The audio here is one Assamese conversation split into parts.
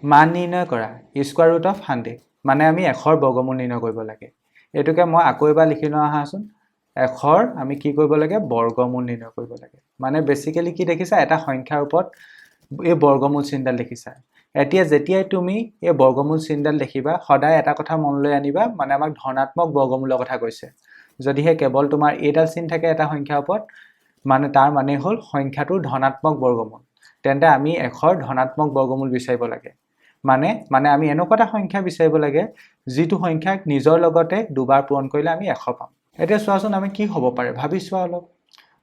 মান নিৰ্ণয় কৰা স্কোৱাৰ ৰুট অফ 100, মানে আমি 100ৰ বৰ্গমূল নিৰ্ণয় কৰিব লাগে। এইটোকে মই আকৌ এবাৰ লিখি লওঁ আহাচোন। 100ৰ আমি কি কৰিব লাগে? বৰ্গমূল নিৰ্ণয় কৰিব লাগে। মানে বেচিকেলি কি দেখিছা? এটা সংখ্যাৰ ওপৰত এই বৰ্গমূল চিনডাল দেখিছা। এতিয়া যেতিয়াই তুমি এই বৰ্গমূল চিনডাল দেখিবা, সদায় এটা কথা মনলৈ আনিবা, মানে আমাক ধনাত্মক বৰ্গমূলৰ কথা কৈছে। যদিহে কেৱল তোমাৰ এইডাল চিন থাকে এটা সংখ্যাৰ ওপৰত, মানে তাৰ মানে হ'ল সংখ্যাটোৰ ধনাত্মক বৰ্গমূল। তেন্তে আমি 100ৰ ধনাত্মক বৰ্গমূল বিচাৰিব লাগে। মানে আমি এনেকুৱা এটা সংখ্যা বিচাৰিব লাগে, যিটো সংখ্যাক নিজৰ লগতে দুবাৰ পূৰণ কৰিলে আমি 100 পাম। এতিয়া চোৱাচোন, আমি কি হ'ব পাৰে ভাবি চোৱা অলপ।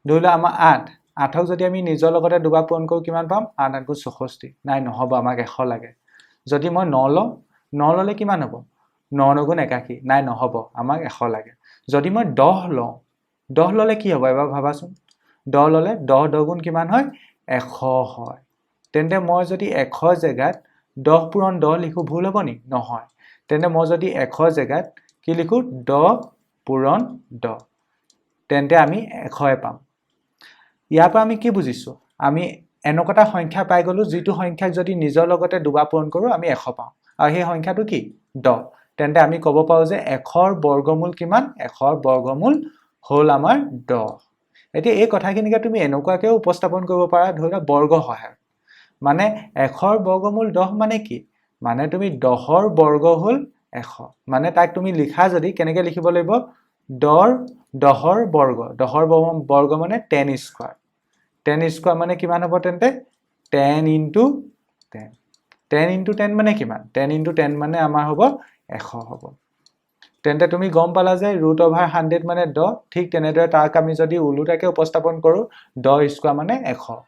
ধৰি লোৱা আমাৰ 8, 8ক যদি আমি নিজৰ লগতে দুবাৰ পূৰণ কৰোঁ কিমান পাম? 8 8 গুণ 64। নাই, নহ'ব, আমাক 100 লাগে। যদি মই 9 লওঁ, 9 ল'লে কিমান হ'ব? 9 নগুণ 81। নাই, নহ'ব, আমাক 100 লাগে। যদি মই 10 লওঁ, 10 ল'লে কি হ'ব এবাৰ ভাবাচোন। 10 ল'লে 10 10 গুণ কিমান হয়? 100 হয়। তেন্তে মই যদি 100 জেগাত 10 পূৰণ 10 লিখোঁ, ভুল হ'ব নি? নহয়। তেন্তে মই যদি 100 জেগাত কি লিখোঁ? 10 পূৰণ 10, তেন্তে আমি 100ই পাম। ইয়াৰ পৰা আমি কি বুজিছোঁ? আমি এনেকুৱা এটা সংখ্যা পাই গ'লোঁ, যিটো সংখ্যাক যদি নিজৰ লগতে দুবাৰ পূৰণ কৰোঁ আমি 100 পাওঁ। আৰু সেই সংখ্যাটো কি? 10। তেন্তে আমি ক'ব পাৰোঁ যে 100ৰ বৰ্গমূল কিমান? 100ৰ বৰ্গমূল হ'ল আমাৰ 10। এতিয়া এই কথাখিনিকে তুমি এনেকুৱাকৈও উপস্থাপন কৰিব পাৰা, ধৰি লোৱা বৰ্গ সহায়ত। মানে 100ৰ বৰ্গমূল 10 মানে কি? মানে তুমি 10ৰ বৰ্গ হ'ল 100। মানে তাক তুমি লিখা যদি কেনেকৈ লিখিব লাগিব? 10ৰ বৰ্গ, 10ৰ বৰ্গ মানে 10 স্কোৱাৰ। 10 স্কোৱাৰ মানে কিমান হ'ব তেন্তে? 10 ইনটু 10। 10 ইনটু 10 মানে কিমান? 10 ইনটু 10 মানে আমাৰ হ'ব 100 হ'ব। তেন্তে তুমি গম পালা যে ৰুট অভাৰ 100 মানে 10। ঠিক তেনেদৰে তাক আমি যদি ওলোটাকৈ উপস্থাপন কৰোঁ, 10 স্কোৱাৰ মানে 100।